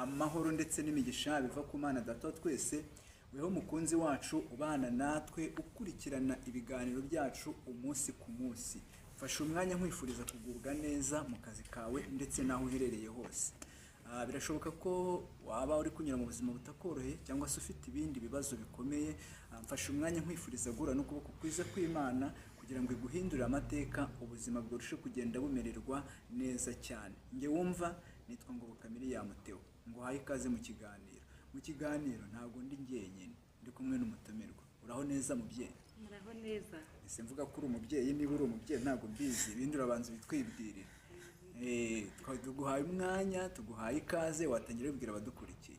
Amahoro ndetse n'imigisha biva ku Mana Data wa twese, weho mukunzi wacu ubana natwe ukurikirana ibiganiro byacu umunsi ku munsi. Mfashe umwanya nkwifuriza kugubwa neza mu kazi kawe ndetse n'aho uherereye hose. Birashoboka ko waba uri kunyura mu buzima butakoroheye cyangwa se ufite ibindi bibazo bikomeye. Mfashe umwanya nkwifuriza guhura n'ukuboko kwiza kw'Imana kugira ngo iguhindurire amateka, ubuzima bwarushe kugenda bumererwa neza cyane. Njye wumva nitwa Ngoboka Miriam Theo, nguhaye ikaze mu kiganiro. Mu kiganiro ntabwo ndi njyenyine, ndi kumwe n'umutumirwa. Uraho neza mubyeyi? Muraho neza. Ese mvuga ko uri umubyeyi? Niba uri umubyeyi ntabwo mbizi, ibindi urabanza ubitwibwirire. Tuguhaye umwanya, tuguhaye ikaze, watangira wibwira abadukurikiye.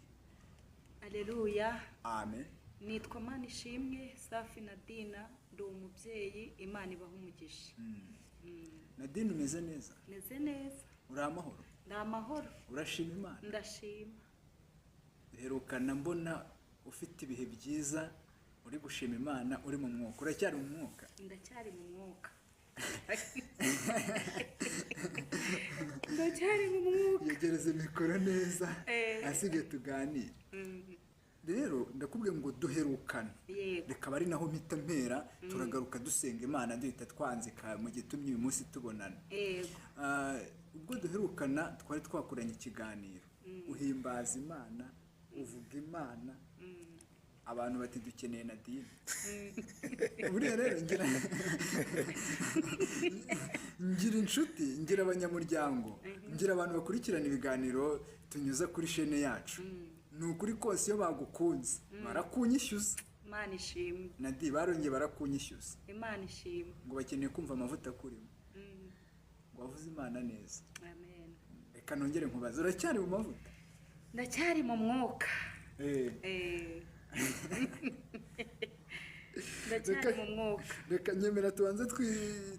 Aleluya. Amen. Nitwa Manishimwe Safi Nadina, ndi umubyeyi, Imana ibaha umugisha. Nadine, umeze neza? Meze neza. Uri amahoro? Ndi amahoro. Urashima Imana? Ndashima. Duherukana mbona ufite ibihe byiza, uri gushima Imana, uri mu mwuka. Uracyari mu mwuka? Ndacyari mu mwuka. Ndacyari mu mwuka. Yegereze mikoro neza, asigaye tuganire. Rero ndakubwiye ngo duherukana, reka ari naho mpita mpera, turagaruka dusenga Imana, duhita twanzika mu gitumye uyu munsi tubonana. Ubwo duherukana twari twakoranye ikiganiro, uhimbaza Imana, uvuga Imana, abantu bati dukeneye Nadine. Buriya rero ngira inshuti, ngira abanyamuryango, ngira abantu bakurikirana ibiganiro tunyuza kuri shene yacu. Ni ukuri kose iyo bagukunze barakunyishyuza. Imana ishimwe. Nadi, barongeye barakunyishyuza. Imana ishimwe. Ngo bakeneye kumva amavuta akurimo, ngo wavuze Imana neza. Amen. Reka nongere nkubaze, uracyari mu mavuta? Ndacyari mu mwuka. Ndacyari mu mwuka. Reka nyemera tubanze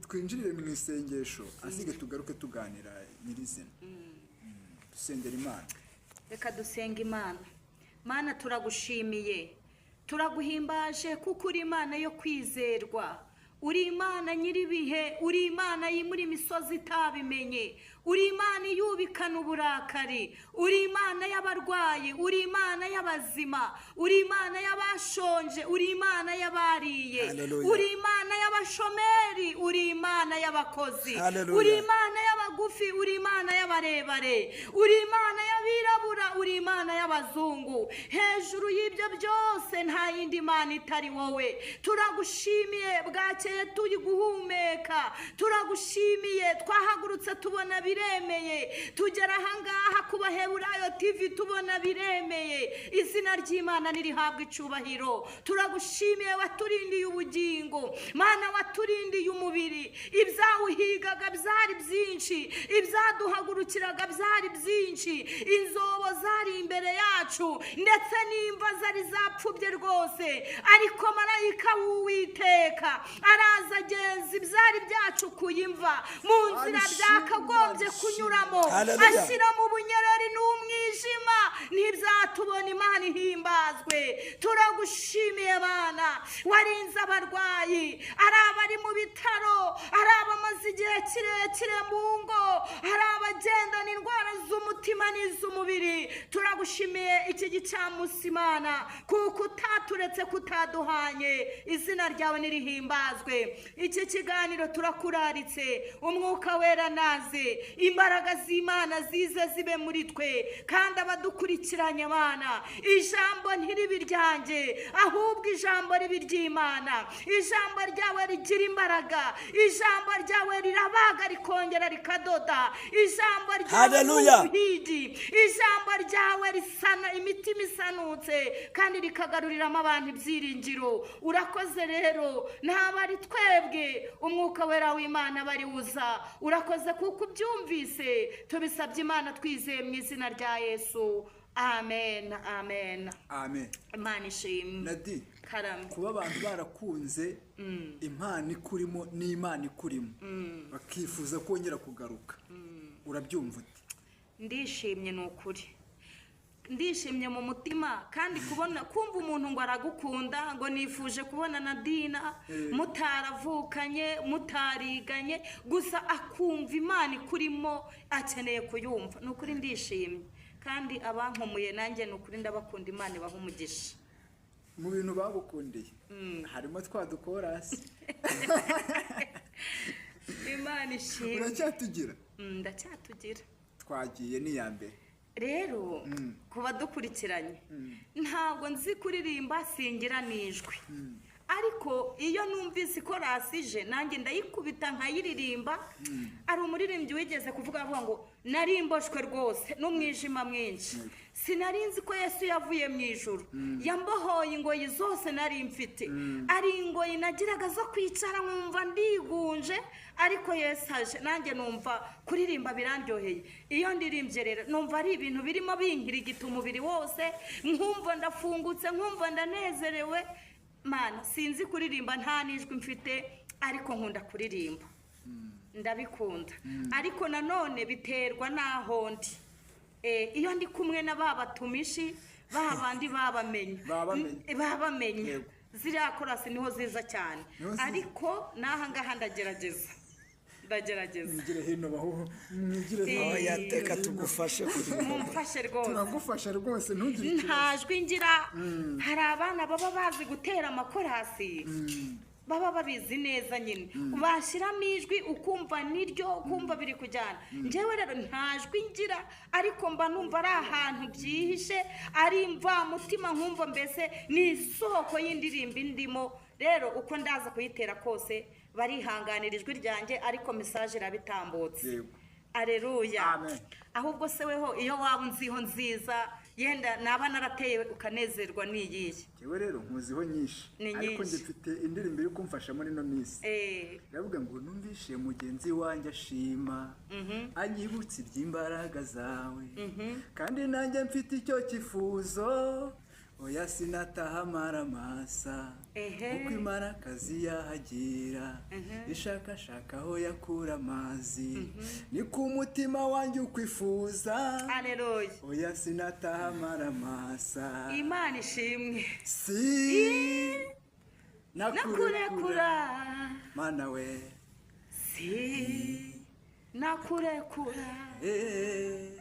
twinjirire mu isengesho, asige tugaruke tuganira nyirizina. Dusengera Imana. Reka dusenga Imana. Mana, turagushimiye, turaguhimbaje kuko uri Imana yo kwizerwa, uri Imana nyir'ibihe, uri Imana yimura imisozi itabimenye, uri Imana yubikana uburakari, uri Imana y'abarwayi, uri Imana y'abazima, uri Imana y'abashonje, uri Imana y'abariye, uri Imana y'abashomeri, uri Imana y'abakozi, uri Imana y'abagufi, uri Imana y'abarebare, uri Imana y'abirabura, uri Imana y'abazungu. Hejuru y'ibyo byose nta yindi Mana itari wowe. Turagushimiye bwakeye turi guhumeka, turagushimiye twahagurutse tubona biremeye, tugera ahangaha ku Baheburayo TV tubona biremeye. Izina ry'Imana nirihabwa icyubahiro. Turagushimiye waturindiye ubugingo, Mana waturindiye umubiri. Ibyawuhigaga byari byinshi, ibyaduhagurukiraga byari byinshi, inzobo zari imbere yacu ndetse n'imva zari zapfubye rwose, ariko marayika w'Uwiteka araza agenza ibyari byacukuye imva mu nzira byakagombye kunyuramo, ashyira mu bunyereri n'umwijima, ntibyatubona. Imana ihimbazwe. Turagushimiye Bana warinze abarwayi, ari abari mu bitaro, ari abamaze igihe kirekire mu ngo, ari abagendana indwara z'umutima n'iz'umubiri. Turagushimiye iki gicamunsi Imana, kuko utaturetse kutaduhanye. Izina ryawe nirihimbazwe. Iki kiganiro turakuraritse, umwuka wera naze, imbaraga z'Imana zize zibe muri twe, kandi abadukurikiranye Mana, ijambo ntiribe iryanjye, ahubwo ijambo ribe iry'Imana. Ijambo ryawe rigira imbaraga, ijambo ryawe rirabaga rikongera rikadoda, ijambo ryawe n'ubuhigi, ijambo ryawe risana imitima isanutse kandi rikagaruriramo abantu ibyiringiro. Urakoze rero, ntabwo ari twebwe, umwuka wera w'Imana bari uza. Urakoze kuko ubyumvise, tubisabye Imana twizeye mu izina rya Yesu. Amen, amen, amen. Imana ishimwe. Nadi, kuba abantu barakunze impano ikurimo n'Imana ikurimo, bakifuza kongera kugaruka, urabyumva ute? Ndishimye, ni ukuri ndishimye mu mutima, kandi kubona kumva umuntu ngo aragukunda, ngo nifuje kubona Nadina mutaravukanye mutariganye, gusa akumva Imana ikurimo akeneye kuyumva, ni ukuri ndishimye. Kandi abankomuye nanjye ni ukuri ndabakunda, Imana ibaha umugisha. Mu bintu bagukundiye harimo twa dukorasi. Imana ishimwe. Uracyatugira? Ndacyatugira. Twagiye n'iya mbere. Rero ku badukurikiranye, ntabwo nzi kuririmba, singira n'ijwi, ariko iyo numvise ikorasi ije nanjye ndayikubita nkayiririmba. Hari umuririmbyi wigeze kuvuga avuga ngo: "Nari mboshwe rwose n'umwijima mwinshi, sinari nzi ko Yesu yavuye mu ijuru, yambohoye ingoyi zose nari mfite. Ari ingoyi nagiraga zo kwicara nkumva ndigunje, ariko Yesu aje nanjye numva kuririmba birandyoheye." Iyo ndirimbye rero numva ari ibintu birimo binkirigita umubiri wose, nkumva ndafungutse, nkumva ndanezerewe. Mana, sinzi kuririmba, nta n'ijwi mfite, ariko nkunda kuririmba, ndabikunda. Ariko nanone biterwa n'aho ndi. Iyo ndi kumwe na ba batumishi, ba bandi babamenye. Babamenye. Babamenye. Ziriya korasi niho ziza cyane. Niho ziza. Ariko n'aha ngaha ndagerageza, ndagerageza. Mwigire hino bahuho, mwigire hino. Oya, teka tugufashe kuririmba. Mumfashe rwose. Turagufasha rwose, ntugire ikibazo. Nta jwi ngira. Hari abana baba bazi gutera amakorasi, baba babizi neza nyine, bashyiramo ijwi ukumva niryo, ukumva biri kujyana. Njyewe rero nta jwi ngira, ariko mba numva ari ahantu byihishe, ari imvamutima, nkumva mbese ni isoko y'indirimbo indimo. Rero uko ndaza kuyitera kose barihanganira ijwi ryanjye, ariko message irabitambutse. Aleluya. Amen. Ahubwo se weho, iyo waba unziho nziza, yenda naba narateye ukanezerwa, niyihe? Njyewe rero nkuziho nyinshi, Ni ariko nyinshi. njye mfite indirimbo iri kumfasha muri ino minsi. Iravuga ngo: "Numvishe mugenzi wanjye ashima, anyibutse iby'imbaraga zawe, kandi nanjye mfite icyo cyifuzo, oya sinataha amaramasa, kuko imara akazi yahagira ishakashaka aho yakura amazi, ni ku mutima wanjye ukwifuza, Aleluya. oya sinataha amaramasa." Imana ishimwe. Si nakurekura. Nakurekura, mana we. Si nakurekura.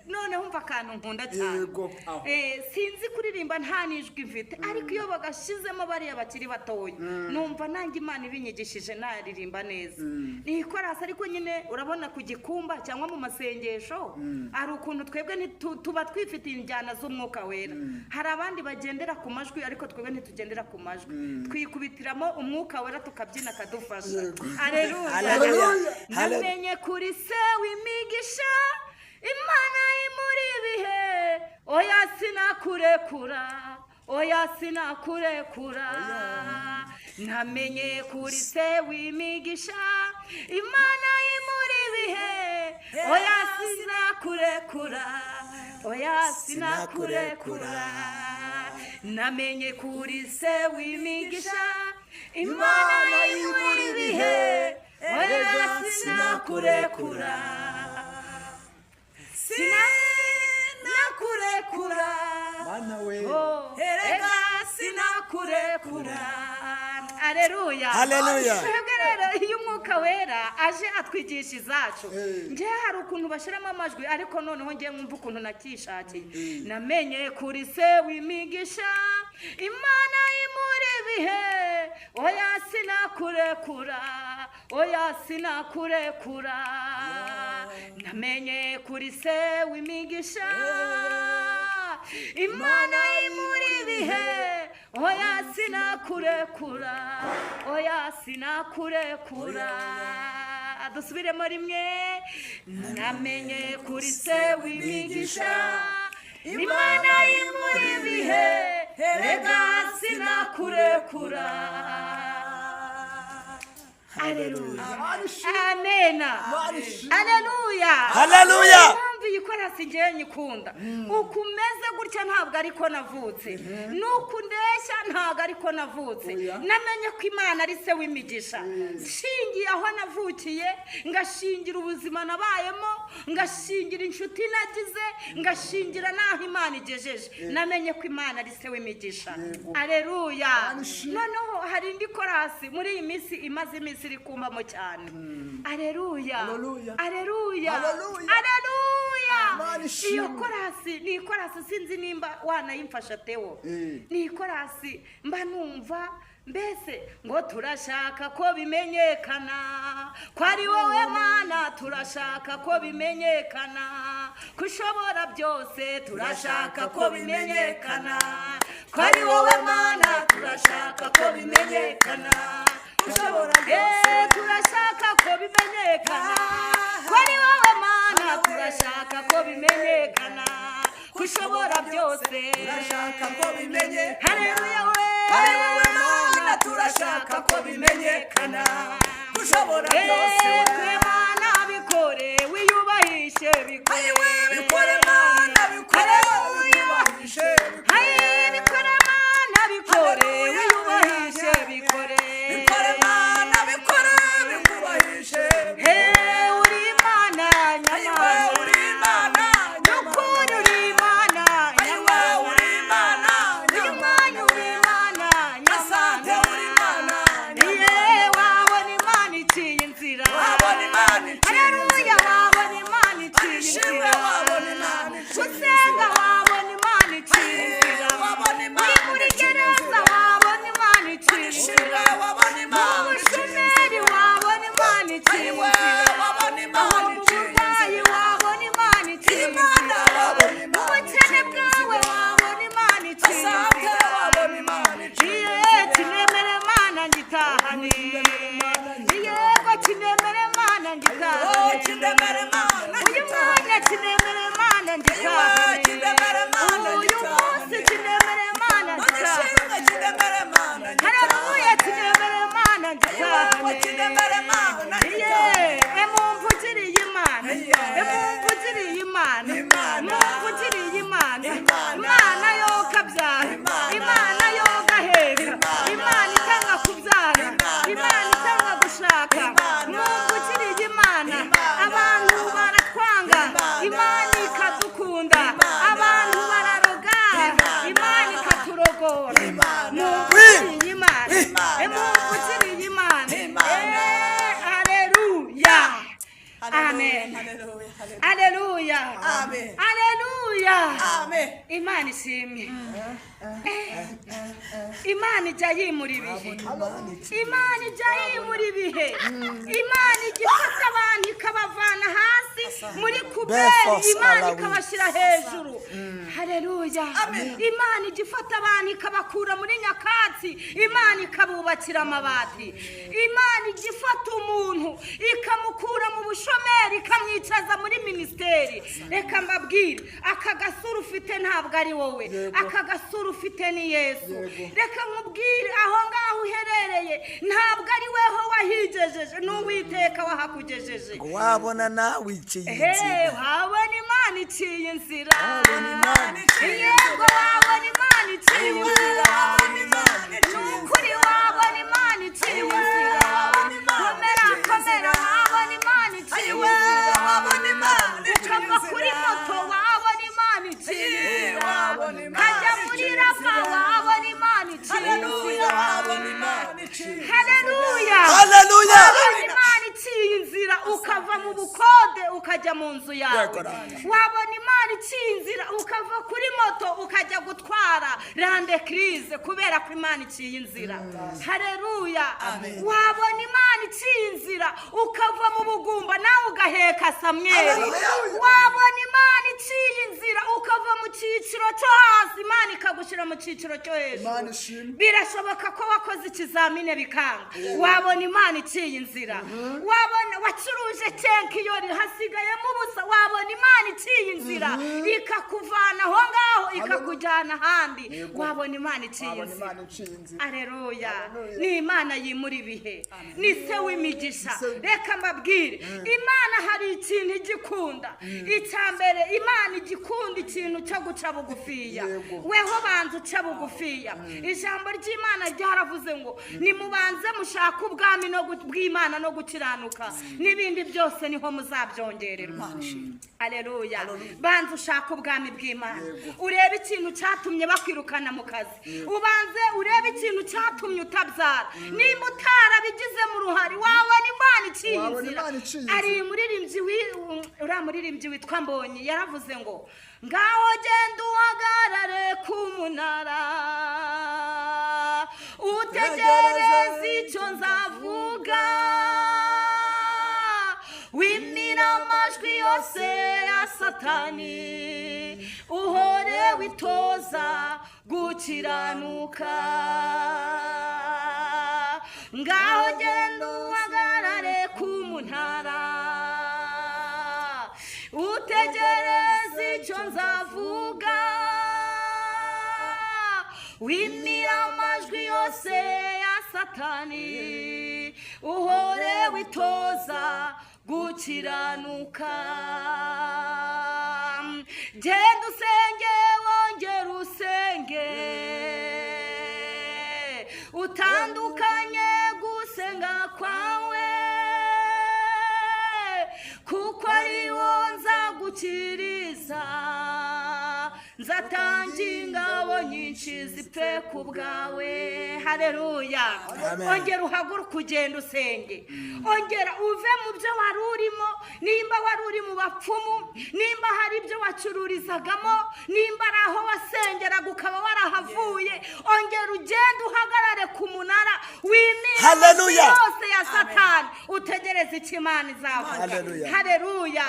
Noneho umva akantu nkunda cyane. Yego, aho. Sinzi kuririmba, nta n'ijwi mfite, ariko iyo bagashizemo bariya bakiri batoya numva nanjye Imana ibinyigishije naririmba neza. Ni ikorasi, ariko nyine urabona ku gikumba cyangwa mu masengesho hari ukuntu twebwe tuba twifitiye injyana z'Umwuka Wera. Hari abandi bagendera ku majwi, ariko twebwe ntitugendera ku majwi, twikubitiramo Umwuka Wera tukabyina akadufasha. Aleluya. Haleluya. Namenye kuri se w'imigisha, Imana imuri ibihe, oya sinakurekura, oya sinakurekura. Namenye kuri se w'imigisha, Imana imuri ibihe, oya sinakurekura, oya sinakurekura. Namenye kuri se w'imigisha, Imana imuri ibihe, oya sinakurekura, sinakurekura. Mana we. Oh, erega sinakurekura. Aleluya. Haleluya. Twebwe rero iyo Umwuka Wera aje atwigisha izacu. Njye hari ukuntu bashyiramo amajwi, ariko noneho ngiye nkumva ukuntu nakishakiye. Namenye kuri se w'imigisha, Imana imuri ibihe, oya sinakurekura, oya sinakurekura. Namenye kuri se w'imigisha, Imana imuri ibihe, oya sinakurekura, oya sinakurekura. Dusubiremo rimwe: namenye kuri se w'imigisha, Imana imuri ibihe, erega sinakurekura. Aleluya, amena, aleluya. Haleluya. Impamvu iyi korasi ngewe nyikunda, uku umeze gutya ntabwo ariko navutse, nuko ndeshya ntabwo ariko navutse. Oya. Namenye ko Imana ari se w'imigisha nshingiye aho navukiye, ngashingira ubuzima nabayemo, ngashingira inshuti nagize, ngashingira n'aho Imana igejeje. Namenye ko Imana ari se w'imigisha. Aleluya. Imana ishimwe. Noneho hari indi korasi muri iyi minsi imaze iminsi iri kumbamo cyane. Aleluya. Haleluya. Aleluya. Haleluya. Aleluya. Imana ishimwe. Iyo korasi ni ikorasi, sinzi nimba wanayimfasha, Tewo. Ni ikorasi mba numva mbese ngo turashaka ko bimenyekana ko ari wowe Mana, turashaka ko bimenyekana ko ushobora byose, turashaka ko bimenyekana ko ari wowe Mana, turashaka ko bimenyekana ko ushobora byose, turashaka ko bimenyekana ko ari wowe Mana, turashaka ko bimenyekana ko ushobora byose. Turashaka ko bimenyekana. Haleluya we. Ari wowe Mana, turashaka ko bimenyekana ko ushobora byose. Twe Mana bikore, wiyubahishe, bikore. Ayiwe, bikore Mana, bikore, wiyubahishe, bikore. Hayi, bikore Mana, bikore, wiyubahishe, bikore. Bikore Mana, bikore, bikubahishe. He, uri Imana. Ayiwe, Nyamana. uri Imana. Nukuri uri Imana. Ayiwe, uri Imana. Uyu mwanya uri Imana. Asante, uri Imana. Iye, wabona Imana iciye inzira. Wabona Imana iciye Haleluya, wabona Imana iciye Ishimwe, inzira. wabona Imana iciye Gusenga, wabona Imana iciye inzira. Wabona Imana Uri muri iciye gereza, inzira. wabona Imana iciye Ishimwe, inzira. wabona Mu Imana iciye bushomeri, wabona Imana iciye Ayiwe, inzira. wabona Imana Aho mu iciye burwayi, inzira. wabona Imana iciye Imana, inzira. wabona Mu Imana bukene iciye bwawe, inzira. wabona Imana iciye Asante, inzira. wabona Imana iciye Iye, kinemere Mana ngitahane. Yego, kinemere Mana Oh, ngitahane. kindemere Mana Uyu mwanya kinemere Mana ngitahane. Kindemere Mana Uyu munsi ngitahane. kinemere Mana ngitahane. Ishimwe, kindemere Mana. Haleluya, kinemere Mana ngitahane. Kindemere Mana. Iye, emumvugiriye Imana. Iye. Emumvugiriye Imana. Imana. Mumvugiriye Imana. Imana. Imana yokabyara. Imana. Imana yogaheka. Imana. Imana itanga kubyara. Imana. Imana itanga gushaka. Imana. Mumvugiriye Imana. Imana. Abantu baratwanga. Imana. Imana ikadukunda. Imana. Abantu bararoga. Imana. Imana ikaturogora. Imana. Mumvugiriye Imana. Imana. Mumvugiriye Imana. Imana. Haleluya. Amen. Haleluya. Haleluya. Amen. Haleluya. Amen. Imana ishimwe. Imana ijya yimura ibihe. Imana ijya yimura ibihe. Imana ijya ifata abantu ikabavana hasi muri kuberi, Befos Imana Alawi. ikabashyira hejuru. Haleluya. Imana ijya ifata abantu ikabakura muri nyakatsi, Imana ikabubakira amabati. Imana ijya ifata umuntu ikamukura mu bushomeri, ikamwicaza muri minisiteri. Reka mbabwire, aka gasura ufite ntabwo ari wowe, aka gasura ufite ni Yesu. Reka nkubwire, aho ngaho uherereye ntabwo ari weho wahigejeje, ni Uwiteka wahakugejeje. Ngo wabona nawe iciye He, inzira. wabona Imana iciye inzira. Wabona Imana iciye Yego, wabona Imana iciye inzira. Wabona Imana iciye Ni ukuri, wabona Imana iciye inzira. Wabona Imana Komera, iciye komera, inzira. wabona Imana iciye Ayiwe, inzira. wabona Imana iciye Ukava kuri inzira. moto, wabona Imana iciye Ayiwe, inzira. wabona Imana Kajya muri iciye Rama, inzira. wabona Imana iciye Haleluya, inzira. wabona Imana iciye inzira. Haleluya. Haleluya. Wabona Imana iciye inzira ukava mu bukode ukajya mu nzu yawe. Yego, rata. Wabona Imana iciye inzira ukava kuri moto ukajya gutwara Land Cruiser, kubera ko Imana iciye inzira. Haleluya. Wabona Imana iciye inzira ukava mu bugumba nawe ugaheka Samweli. Haleluya. Wabona Imana iciye inzira ukava mu cyiciro cyo hasi, Imana ikagushyira mu cyiciro cyo hejuru. Imana ishimwe. Birashoboka ko wakoze ikizamini bikanga, wabona Imana iciye inzira. Wabona wacuruje kenkiyori hasigayemo ubusa, wabona Imana iciye inzira ikakuvana aho ngaho ikakujyana ahandi. Yego. Wabona Imana iciye Wabona inzira. Imana iciye inzira. Aleluya. Haleluya. Ni Imana yimura ibihe, ni se w'imigisha. Se w'imigisha. Reka mbabwire, Imana hari ikintu igikunda. Icya mbere, Imana igikunda ikintu cyo guca bugufiya. Yego. Weho banza uca bugufiya. Ijambo ry'Imana ryaravuze ngo nimubanze mushake ubwami no bw'Imana no gukiranuka, n'ibindi byose niho muzabyongererwa. Aleluya. Banza ushake ubwami bw'Imana, urebe ikintu. ikintu cyatumye bakwirukana mu kazi, ubanze urebe ikintu cyatumye utabyara. Nimba utarabigizemo uruhare, wabona Imana iciye Wabona inzira. Imana iciye inzira. Ari muririmbyi uriya muririmbyi witwa Mbonyi yaravuze ngo ngaho genda uhagarare ku munara, utegereze icyo nzavuga, wimira amajwi yose ya Satani, uhore witoza gukiranuka. Ngaho genda uhagarare ku munara, utegereze icyo nzavuga, wimira amajwi yose ya Satani, uhore witoza gukiranuka. Genda usenge, wongere usenge, utandukanye gusenga kwawe, kuko ari wo nzagukiriza, nzatanga ingabo nyinshi zipfe ku bwawe. Hareruya. Amen. Ongera uhaguruke ugenda usenge, ongera uve mu byo wari urimo. Nimba wari uri mu bapfumu, nimba hari ibyo wacururizagamo, nimba ari aho wasengeraga ukaba warahavuye, ongera ugende uhagarare ku munara, wimire Hallelujah. yose ya Satani, utegereze icyo Imana izavuga. Hallelujah. Hareruya.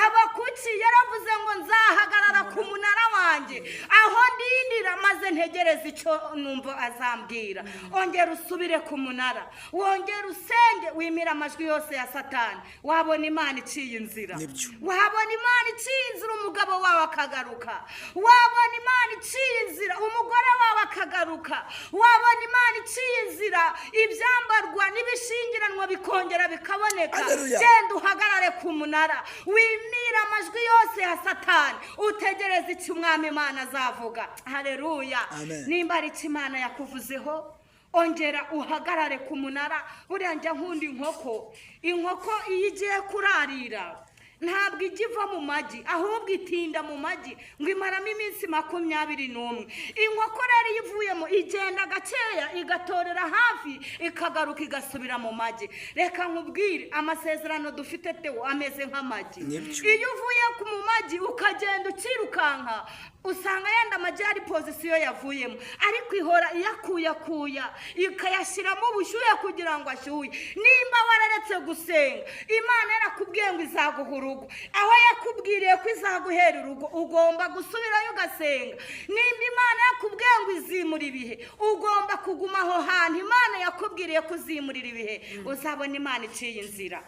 Habakuki yaravuze ngo nzahagarara ku munara wanjye aho ndindira, maze ntegereze icyo numva azambwira. Ongera usubire ku munara, wongere usenge, wimire amajwi yose ya Satani, wabona Imana iciye inzira. Nibyo. Wabona Imana iciye inzira, umugabo wawe akagaruka. Wabona Imana iciye inzira, umugore wawe akagaruka. Wabona Imana iciye inzira, ibyambarwa n'ibishingiranwa bikongera bikaboneka. Hallelujah. Genda uhagarare ku munara, wimire amajwi yose ya Satani, utegereze icyo Umwami Imana azavuga. Hareruya. Amen. Nimba ari icyo Imana yakuvuzeho, ongera uhagarare ku munara. Buriya njya nkunda inkoko. Inkoko iyo igiye kurarira ntabwo ijya iva mu magi, ahubwo itinda mu magi, ngo imaramo iminsi 21. Inkoko rero iyo ivuyemo igenda gakeya, igatorera hafi, ikagaruka igasubira mu magi. Reka nkubwire, amasezerano dufite Teo ameze nk'amagi. Nibyo. Iyo uvuye mu magi ukagenda ukirukanka, usanga yenda amagi ari position yavuyemo, ariko ihora iyakuyakuya, ikayashyiramo ubushyuhe kugira ngo ashyuhe. Nimba wararetse gusenga, Imana yarakubwiye ngo izaguha urugo, aho yakubwiriye ko izaguhera urugo ugomba gusubirayo ugasenga. Nimba Imana yakubwiye ngo izimura ibihe, ugomba kuguma aho hantu Imana yakubwiriye ko uzimurira ibihe, uzabona Imana iciye inzira.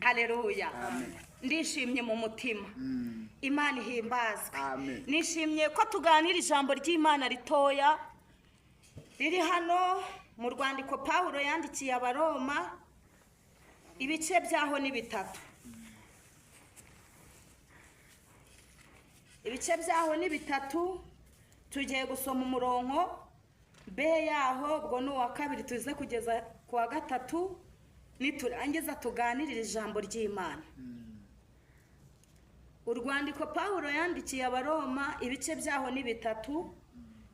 Hareruya. Ndishimye mu mutima, Imana ihimbazwe. Amen. Nishimye ko tuganira ijambo ry'Imana ritoya riri hano mu rwandiko Pawulo yandikiye Abaroma, ibice byaho ni 3. Ibice byaho ni 3. Tugiye gusoma umurongo B yaho, ubwo ni uwa 2, tuze kugeza ku wa 3, niturangiza tuganirire ijambo ry'Imana. Urwandiko Pawulo yandikiye Abaroma, ibice byaho ni 3,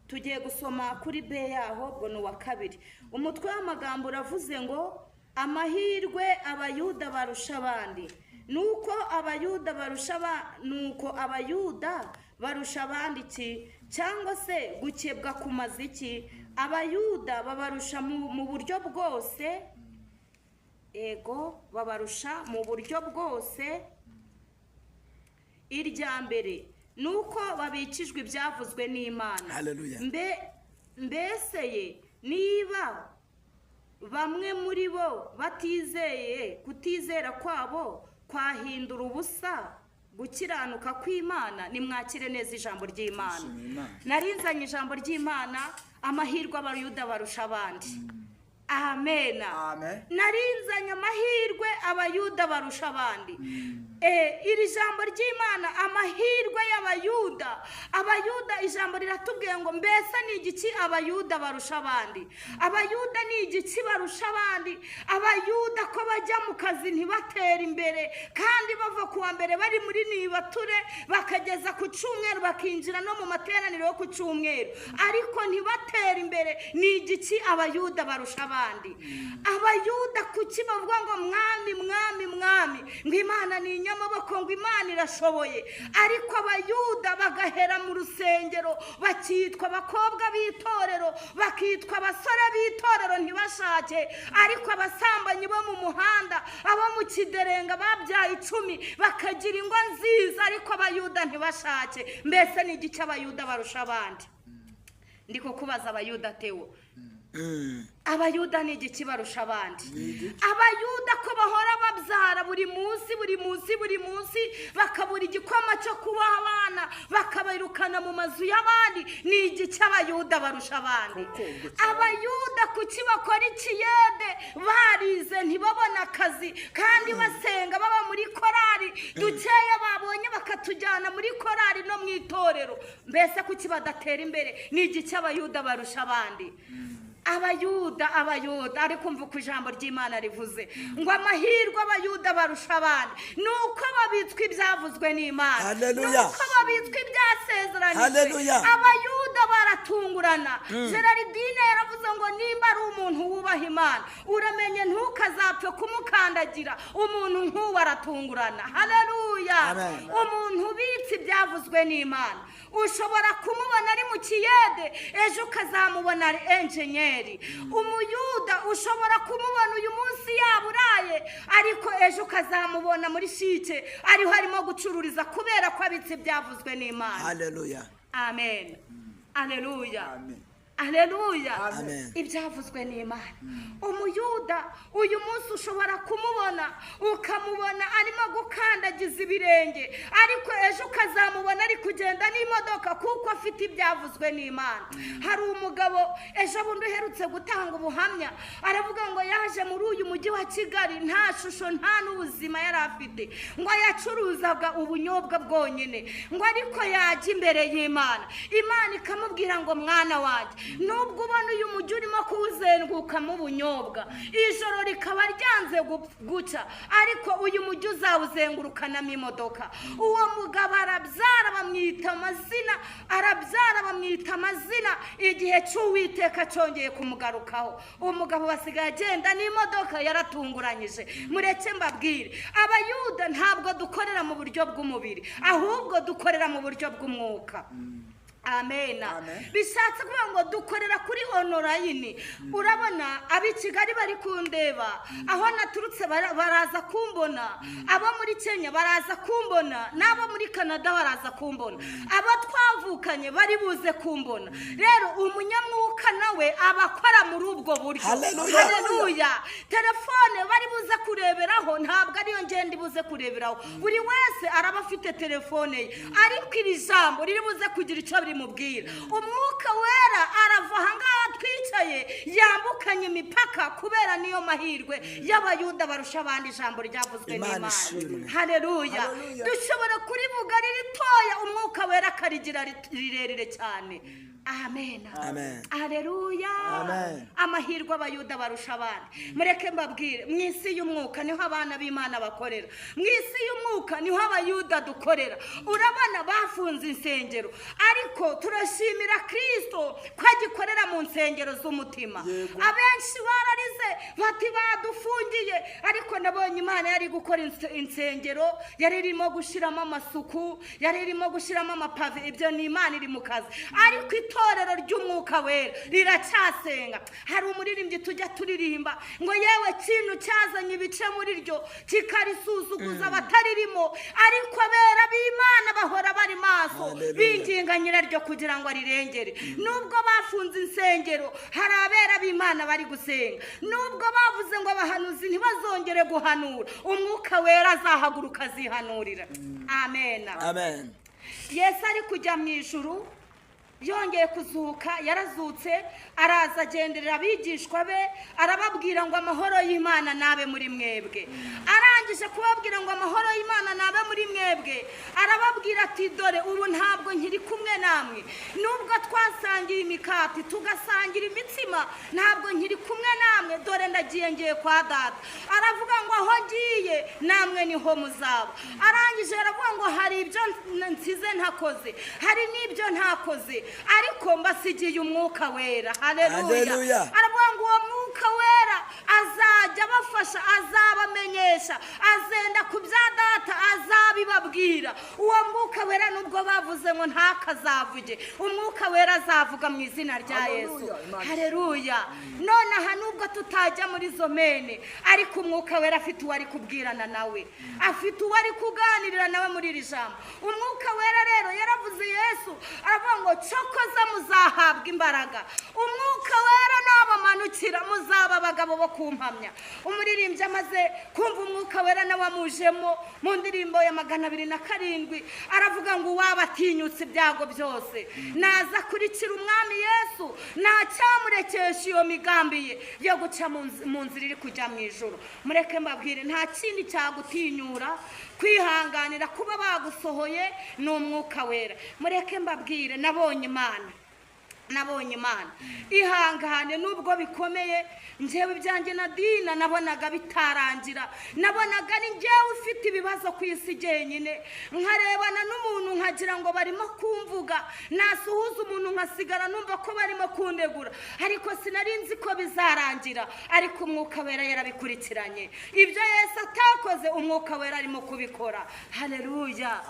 tugiye gusoma kuri B yaho, ubwo ni uwa 2. Umutwe w'amagambo uravuze ngo amahirwe Abayuda barusha abandi. Nuko Abayuda barusha nuko Abayuda barusha abandi iki, cyangwa se gukebwa ku maziki? Abayuda babarusha mu buryo bwose. Ego, babarusha mu buryo bwose. Irya mbere nuko babikijwe ibyavuzwe n'Imana. Hallelujah. Mbese ye niba bamwe muri bo batizeye, kutizera kwabo kwahindura ubusa gukiranuka kw'Imana? Nimwakire neza ijambo ry'Imana. Nshimiye Imana. Narinzanye ijambo ry'Imana, amahirwe Abayuda barusha abandi. Amena. Amen. Narinzanye amahirwe Abayuda barusha abandi. Iri jambo ry'Imana, amahirwe y'Abayuda, Abayuda, ijambo riratubwiye ngo mbese ni igiki Abayuda barusha abandi? Abayuda ni igiki barusha abandi? Abayuda ko bajya mu kazi ntibatere imbere, kandi bava ku wa mbere bari muri nibature bakageza ku cyumweru, bakinjira no mu materaniro yo ku cyumweru, ariko ntibatere imbere. Ni igiki Abayuda barusha abandi? Abayuda kuki bavuga ngo mwami, mwami, mwami, ngo Imana ni inyamaboko, ngo Imana irashoboye, ariko Abayuda bagahera mu rusengero, bakitwa abakobwa b'itorero, bakitwa abasore b'itorero, ntibashake, ariko abasambanyi bo mu muhanda, abo mu kiderenga babyaye 10 bakagira ingo nziza, ariko Abayuda ntibashake. Mbese ni igiki Abayuda barusha abandi? Ndi kukubaza Abayuda, Tewo. Abayuda ni igiki barusha abandi? Abayuda ko bahora babyara buri munsi, buri munsi, buri munsi, bakabura igikoma cyo kubaha abana, bakabirukana mu mazu y'abandi, ni igiki Abayuda barusha abandi? Abayuda kuki bakora ikiyede, barize ntibabona akazi, kandi basenga baba muri korari, dukeya babonye bakatujyana muri korari no mu itorero, mbese kuki badatera imbere? Ni igiki Abayuda barusha abandi? Abayuda, Abayuda, ariko umva uko ijambo ry'Imana rivuze ngo amahirwe Abayuda barusha abandi ni uko babitswe ibyavuzwe n'Imana, ni uko babitswe ibyasezeranijwe. Abayuda baratungurana. Gerardine yaravuze ngo nimba ari umuntu wubaha Imana, uramenye ntukazapfe kumukandagira, umuntu nk'uwo aratungurana. Haleluya! Umuntu ubitse ibyavuzwe n'Imana, ushobora kumubona ari mu kiyede, ejo ukazamubona ari enjenyeri. Umuyuda ushobora kumubona uyu munsi yaburaye, ariko ejo ukazamubona muri shike ariho arimo gucururiza, kubera ko abitse ibyavuzwe n'Imana. Haleluya! Amen. Haleluya. Haleluya. Ibyavuzwe n'Imana. Umuyuda uyu munsi ushobora kumubona, ukamubona arimo gukandagiza ibirenge, ariko ejo ukazamubona ari kugenda n'imodoka, kuko afite ibyavuzwe n'Imana. Hari umugabo ejo bundi uherutse gutanga ubuhamya, aravuga ngo yaje muri uyu mujyi wa Kigali nta shusho, nta n'ubuzima yari afite, ngo yacuruzaga ubunyobwa bwonyine, ngo ariko yajya imbere y'Imana, Imana ikamubwira ngo mwana wanjye, nubwo ubona uyu mujyi urimo kuwuzengukamo ubunyobwa, ijoro rikaba ryanze guca, ariko uyu mujyi uzawuzengurukanamo imodoka. Uwo mugabo arabyara bamwita amazina, arabyara bamwita amazina, igihe cy'Uwiteka cyongeye kumugarukaho, uwo mugabo basigaye agenda n'imodoka, yaratunguranyije. Mureke mbabwire, Abayuda ntabwo dukorera mu buryo bw'umubiri, ahubwo dukorera mu buryo bw'umwuka. Amen. Bishatse kuvuga ngo dukorera kuri onorayini. Urabona ab'i Kigali bari kundeba, aho naturutse baraza kumbona, abo muri Kenya baraza kumbona, n'abo muri Canada baraza kumbona, abo twavukanye bari buze kumbona. Rero umunyamwuka nawe abakora muri ubwo buryo. Haleluya. Telefone bari buze kureberaho ntabwo ariyo ngende buze kureberaho, buri wese araba afite telefone ye, ariko iri jambo riri buze kugira icyo mubwira. Umwuka wera arava ahangaha twicaye yambukanye imipaka, kubera niyo mahirwe y'Abayuda barusha abandi ijambo ryavuzwe n'Imana. Haleluya. Dushobora kurivuga riritoya, umwuka wera akarigira rirerire cyane. Amen. Haleluya. Amahirwe Abayuda barusha abandi. Mureke mbabwire, mu isi y'umwuka niho abana b'Imana bakorera, mu isi y'umwuka niho Abayuda dukorera. Urabona bafunze insengero, ariko turashimira Kristo ko agikorera mu nsengero z'umutima. Abenshi bararize bati badufungiye, ariko nabonye Imana yari gukora insengero, yari irimo gushiramo amasuku, yari irimo gushiramo amapave, ibyo ni Imana iri mu kazi. Ariko itorero ry'umwuka wera riracyasenga. Hari umuririmbyi tujya turirimba ngo yewe kintu cyazanye ibice muri ryo kikarisuzuguza abataririmo, ariko abera b'Imana bahora bari maso binginga nyiraryo kugira ngo arirengere. Nubwo bafunze insengero, hari abera b'Imana bari gusenga. Nubwo bavuze ngo abahanuzi ntibazongere guhanura, umwuka wera azahaguruka azihanurira. Amen. Amen. Yesu ari kujya mu ijuru, Yongeye kuzuka, yarazutse, araza agenderera abigishwa be, arababwira ngo amahoro y'Imana nabe muri mwebwe. Arangije kubabwira ngo amahoro y'Imana nabe muri mwebwe, arababwira ati dore ubu ntabwo nkiri kumwe namwe, nubwo twasangiye imikati tugasangira imitsima, ntabwo nkiri kumwe namwe, dore ndagiye ngiye kwa data. Aravuga ngo aho ngiye namwe niho muzaba. Arangije aravuga ngo hari ibyo nsize ntakoze, hari n'ibyo ntakoze, ariko mbasigiye umwuka wera. Haleluya. Aravuga ngo uwo mwuka wera azajya abafasha, azabamenyesha, azenda ku bya data azabibabwira. Uwo mwuka wera nubwo bavuze ngo ntakazavuge, umwuka wera azavuga mu izina rya Yesu. Haleluya. None aha nubwo tutajya muri zo mene, ariko umwuka wera afite uwo ari kubwirana nawe, afite uwo ari kuganirira nawe muri iri jambo. Umwuka wera rero yaravuze Yesu aravuga ngo cyokoza muzahabwa imbaraga, umwuka wera nabamanukira muzaba abagabo bo kumpamya. Umuririmbyi amaze kumva umwuka wera nawe amujemo mu ndirimbo ya 207 aravuga ngo uwabatinyutse ibyago byose naza kurikira umwami Yesu, ntacyamurekesha iyo migambi ye yo guca mu nzira iri kujya mu ijuru. Mureke mbabwire, nta kindi cyagutinyura kwihanganira kuba bagusohoye ni umwuka wera. Mureke mbabwire, nabonye Imana, nabonye Imana. Ihangane nubwo bikomeye, njyewe ibyanjye na Dina nabonaga bitarangira, nabonaga ari njyewe ufite ibibazo ku isi jyenyine, nkarebana n'umuntu nkagira ngo barimo kumvuga, nasuhuza umuntu nkasigara numva ko barimo kundegura, ariko sinari nzi ko bizarangira. Ariko umwuka wera yarabikurikiranye, ibyo Yesu atakoze umwuka wera arimo kubikora. Haleluya.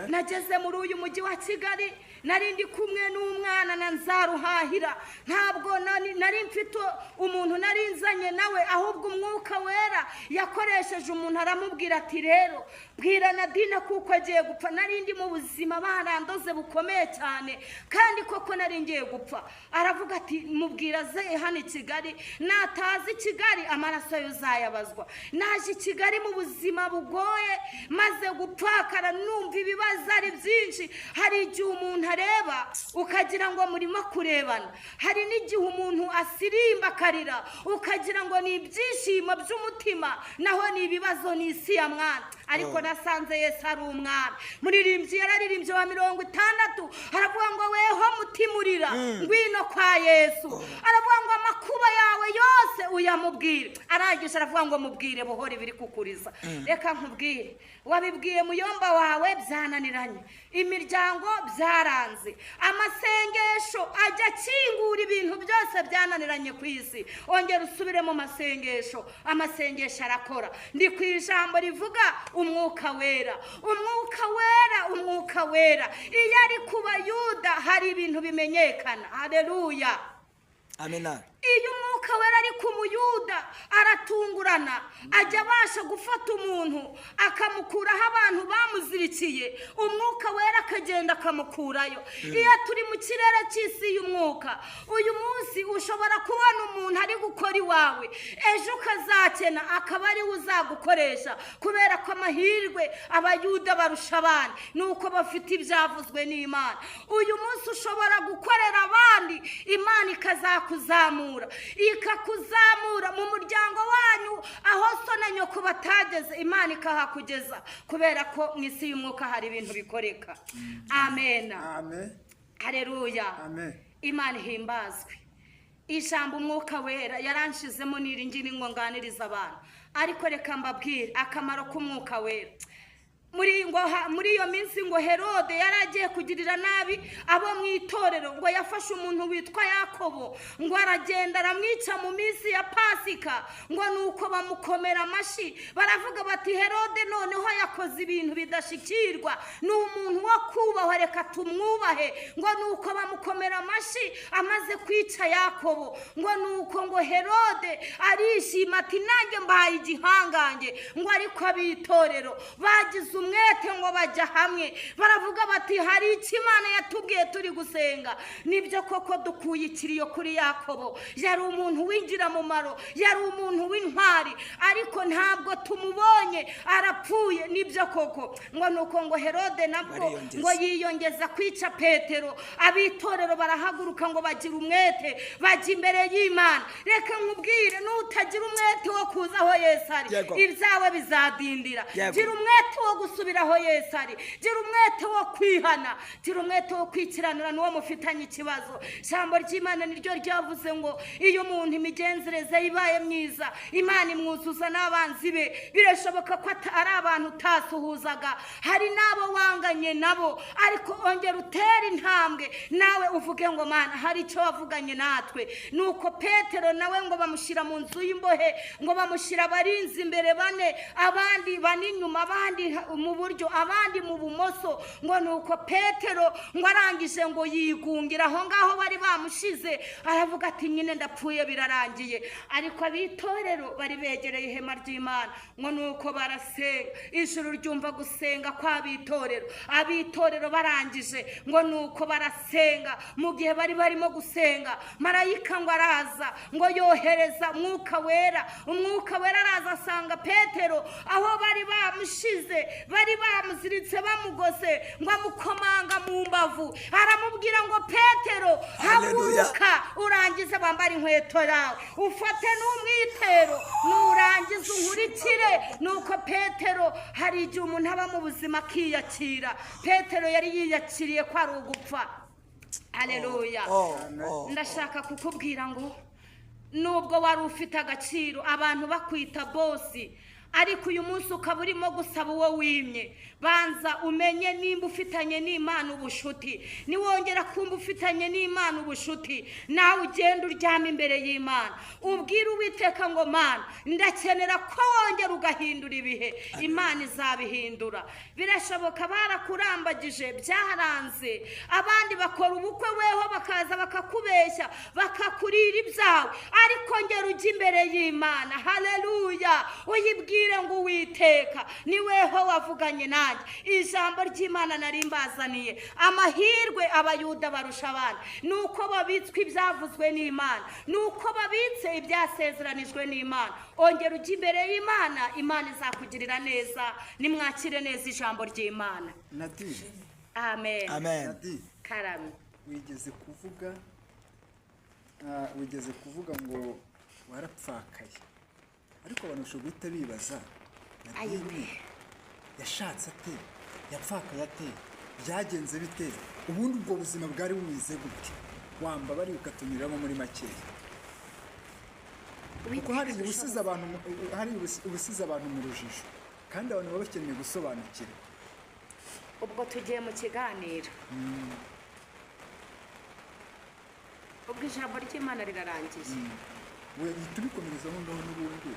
Nageze muri uyu mujyi wa Kigali nari ndi kumwe n'umwana na nzaruhahira, ntabwo nari mfite umuntu nari nzanye nawe, ahubwo umwuka wera yakoresheje umuntu aramubwira ati rero bwira na Dina kuko agiye gupfa. Nari ndi mu buzima barandoze bukomeye cyane, kandi koko nari ngiye gupfa. Aravuga ati mubwira ze hano i Kigali, natazi Kigali amaraso ye uzayabazwa. Naje i Kigali mu buzima bugoye, maze gupfakara numva ibibazo ari byinshi. Hari igihe umuntu areba ukagira ngo murimo kurebana, hari n'igihe umuntu asirimba akarira ukagira ngo ni ibyishimo by'umutima, naho ni ibibazo, ni isi ya mwana. Ariko nasanze Yesu ari umwami. Muririmbyi yararirimbye wa 60 aravuga ngo weho mutimurira ngwino kwa Yesu. Aravuga ngo amakuba yawe yose uyamubwire. Arangije aravuga ngo mubwire buhoro ibiri kukuriza. Reka nkubwire, wabibwiye muyomba wawe byananiranye, imiryango byaranze, amasengesho ajya akingura ibintu byose byananiranye ku isi. Ongera usubire mu masengesho, amasengesho arakora. Ndi ku ijambo rivuga umwuka wera, umwuka wera, umwuka wera. Iyo ari ku Bayuda hari ibintu bimenyekana. Haleluya. Amena. Iyo umwuka wera ari ku Muyuda aratungurana, ajya abasha gufata umuntu akamukuraho abantu bamuzirikiye, umwuka wera akagenda akamukurayo. Iyo turi mu kirere cy'isi y'umwuka, uyu munsi ushobora kubona umuntu ari gukora iwawe, ejo ukazakena akaba ari we uzagukoresha, kubera ko amahirwe Abayuda barusha abandi nuko bafite ibyavuzwe n'Imana. Uyu munsi ushobora gukorera abandi, Imana ikazakuzamura, ikakuzamura mu muryango wanyu aho so na nyoko batageze, Imana ikahakugeza, kubera ko mu isi y'umwuka hari ibintu bikoreka. Amen. Amen. Haleluya. Amen. Imana ihimbazwe. Ijambo umwuka wera yaranshizemo niringiri ngo nganiriza abantu, ariko reka mbabwire akamaro k'umwuka wera. Muri iyo minsi ngo Herode yaragiye kugirira nabi abo mu itorero, ngo yafashe umuntu witwa Yakobo ngo aragenda aramwica mu minsi ya Pasika, ngo nuko bamukomera amashi baravuga bati Herode noneho yakoze ibintu bidashikirwa, ni umuntu wo kubahwa, reka tumwubahe. Ngo nuko bamukomera amashi amaze kwica Yakobo, ngo nuko ngo Herode arishima ati nanjye mbaye igihangange, ngo ariko abitorero bagize umwete ngo bajya hamwe, baravuga bati hari icyo Imana yatubwiye turi gusenga. Nibyo koko dukuye ikiriyo kuri Yakobo, yari umuntu w'ingirakamaro, yari umuntu w'intwari, ariko ntabwo tumubonye, arapfuye. Nibyo koko ngo nuko ngo Herode nabwo ngo yiyongeza kwica Petero. Abitorero barahaguruka ngo bagira umwete, bajya imbere y'Imana. Reka nkubwire, nutagira umwete wo kuza aho Yesu ari, ibyawe bizadindira. Gira umwete wo gusubira aho Yesu ari, gira umwete wo kwihana, gira umwete wo kwikiranura n'uwo mufitanye ikibazo. Ijambo ry'Imana niryo ryavuze ngo iyo umuntu imigenzereze ibaye myiza, Imana imwuzuza n'abanzi be. Birashoboka ko ari abantu utasuhuzaga, hari n'abo wanganye nabo, ariko ongera utere intambwe nawe uvuge ngo Mana hari icyo wavuganye natwe. Nuko Petero nawe ngo bamushyira mu nzu y'imbohe, ngo bamushyira abarinzi imbere bane, abandi bane inyuma, abandi mu buryo, abandi mu bumoso. Ngo nuko Petero ngo arangije ngo yigungira aho ngaho bari bamushize, aravuga ati nyine ndapfuye birarangiye. Ariko abitorero bari begereye ihema ry'Imana, ngo nuko barasenga, ijuru ryumva gusenga kw'abitorero. Abitorero barangije ngo nuko barasenga. Mu gihe bari barimo gusenga, marayika ngo araza, ngo yohereza Umwuka Wera. Umwuka Wera araza asanga Petero aho bari bamushize, bari bamuziritse bamugose, ngo amukomanga mu mbavu, aramubwira ngo Petero haguruka, urangize wambare inkweto yawe, ufate n'umwitero, nurangiza unkurikire. Nuko Petero, hari igihe umuntu aba mu buzima akiyakira. Petero yari yiyakiriye ko ari ugupfa. Haleluya. Ndashaka kukubwira ngo nubwo wari ufite agaciro, abantu bakwita bosi, ariko uyu munsi ukaba urimo gusaba uwo wimye, banza umenye nimba ufitanye n'Imana ubushuti. Niwongera kumva ufitanye n'Imana ubushuti, nawe ugenda uryama imbere y'Imana, ubwire Uwiteka ngo Mana ndakenera ko wongera ugahindura ibihe. Imana izabihindura. Birashoboka barakurambagije, byaranze, abandi bakora ubukwe weho bakaza bakakubeshya, bakakurira ibyawe, ariko ngera ujya imbere y'Imana. Haleluya. Uyibwire ngo Uwiteka ni weho wavuganye nanjye. Ijambo ry'Imana nari mbazaniye, amahirwe Abayuda barusha abandi nuko babitswe ibyavuzwe n'Imana, nuko babitse ibyasezeranijwe n'Imana. Ongera ujya imbere y'Imana, Imana izakugirira neza. Nimwakire neza ijambo ry'Imana. Nadine. Amen. Amen. Nadine. Karame. Wigeze kuvuga ngo warapfakaye, ariko abantu bashobora guhita bibaza, Nadine yashatse ate, yapfakaye ate, byagenze bite, ubundi ubwo buzima bwari bumeze gute? Wamba bari ukatunyuramo muri makeya, kuko hari ubusize abantu mu rujijo, kandi abantu baba bakeneye gusobanukirwa. Ubwo tugiye mu kiganiro, ubwo ijambo ry'Imana rirarangiye, we tubikomerezamo ngaho n'ubundi.